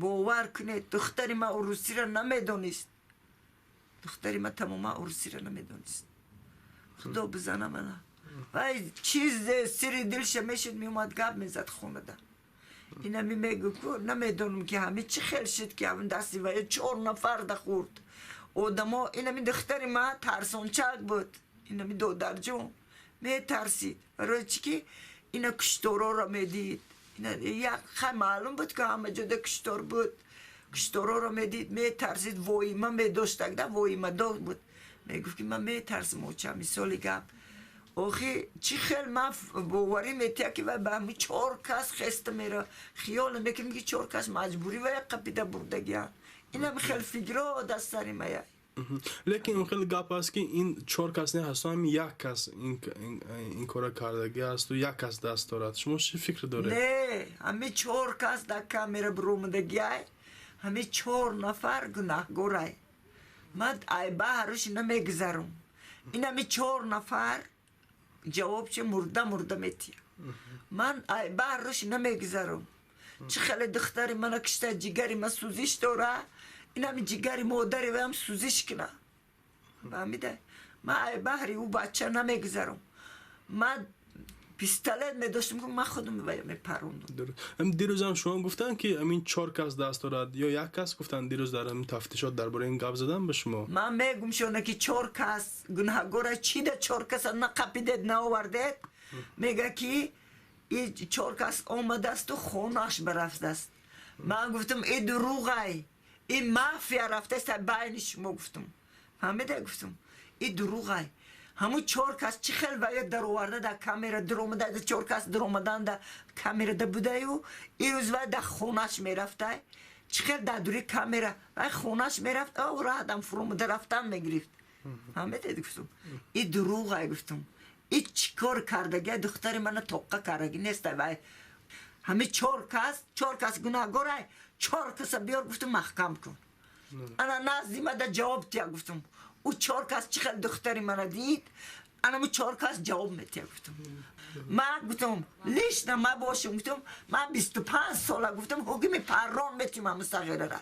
Бовар кунед, духтари ман урусиро намедонист. Духтари ман тамоман урусиро намедонист. Худо бизана мана. Вай чизе сири дилша мешуд, меомад, гап мезад хонада. Инами мегӯ ку, намедонам, ки ҳами чӣ хел шуд, ки ҳамин дасти вая чор нафар да хӯрд. Одамо, инами духтари ман тарсончак буд. Инами, додарҷон, метарсид. Барои чӣ ки ина куштороро медид. Як хай маълум буд, ки ҳама ҷода куштор буд. Куштороро медид, метарсид, воима медошт, тогда воимадор буд. Мегуфт, ки ман метарсам, оча, мисоли гап. Охи, чӣ хел ман боварӣ метиҳа, ки вай ба ҳами чор кас хеста мера? Хиёл мекунем, ки чор кас маҷбурӣ вая қапида бурдагианд. Инам хел фикро дар сари мая. Лекин он хеле гап аст, ки ин чор кас не ҳасту, ҳами як кас ин кора кардагӣ асту, як кас даст дорад. Шумо чӣ фикр доред? Не, ҳами чор кас дар камера биромадагиай, ҳами чор нафар гунаҳгорай. Ман айба ҳарӯши намегузарам. Ин ҳами чор нафар ҷавобчи мурда мурда метиҳам. Ман айба ҳарӯши намегузарам. Чӣ хеле духтари мана кишта, ҷигари ма сӯзиш дора, ин ҳами ҷигари модари ваям сӯзиш кина. Фаҳмида? Ман ай баҳри ӯ бача намегузарам. Ман пистолет медоштам, ман худам мепарондам. Дирӯзам шумо гуфтанд, ки ҳамин чор кас даст дорад ё як кас гуфтанд? Дирӯз дар ҳамин тафтишот дар бораи ин гап задан ба шумо. Ман мегум шона, ки чор кас гунаҳгора. Чӣ да чор каса нақапидед, наовардед? Мега, ки и чор кас омадасту хонааш барафтааст. Ман гуфтам, и дурӯғай, и мафия рафтааст байни шумо, гуфтам. Фаҳмида, гуфтам, и дурӯғай. Ҳамун чор кас чӣ хел вая дароварда, дар камера дуромада? Чор кас дуромадан да камерада будаю, ирӯз вай дар хонааш мерафтай. Чӣ хел дар дури камера вай хонааш мерафт, раҳдам фуромада рафтан мегирифт? Фаҳмидед, гуфтам, и дурӯғай, гуфтам. И чӣ кор кардагия, духтари мана тоққа кардаги нестай вай. Ҳами чор кас, чор кас гунаҳгорай. Чор каса биёр, гуфтам, маҳкам кун, ана назди мада ҷавоб тия, гуфтам. Ӯ чор кас чӣ хел духтари мана дид, анаму чор кас ҷавоб метия, гуфтам. Ман гуфтам, лично ма бошам, гуфтам, ман 25 сола, гуфтам, ҳукми паррон метиҳам. Ҳаму сағирара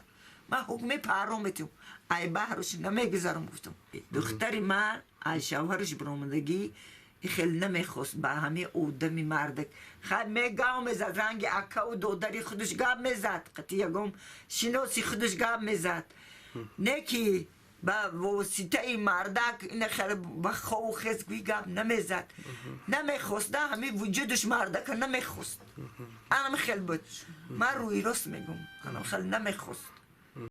ман ҳукми паррон метиҳам, ай баҳраш намегузарам, гуфтам. Духтари ман аз шавҳараш биромадагӣ хеле намехост ба ҳами одами мардак. Хай, мегав мезад, ранги акаву додари худаш гап мезад, қати ягон шиноси худаш гап мезад. Не ки ба воситаи мардак ина хеле ба хову хез гӯи гап намезад. Намехост да, ҳами вуҷудаш мардака намехост. Анам хел буд. Ман рӯи рост мегум, анам хел намехост.